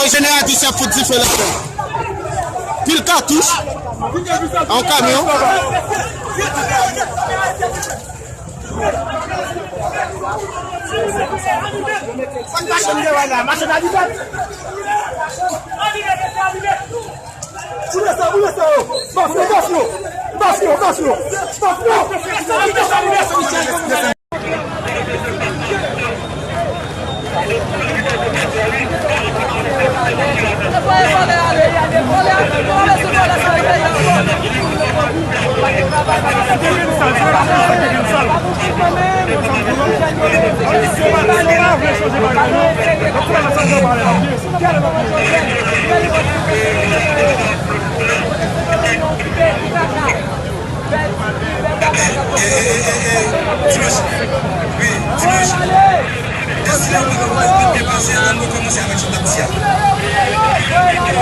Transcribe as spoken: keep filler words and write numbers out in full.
Jeneratris y ap fout dife ladan. Pil katouch. Yon kamyon. Sa k machann gen la, machann alivèt. Boule sa, boule sa yo. Bas yo, bas yo. Bas yo, bas yo. Bas yo. Dimanch. Wi, dimanch. Èske la mwen wè l te byen pase a, nou kòmanse avèk sa w t ap di a.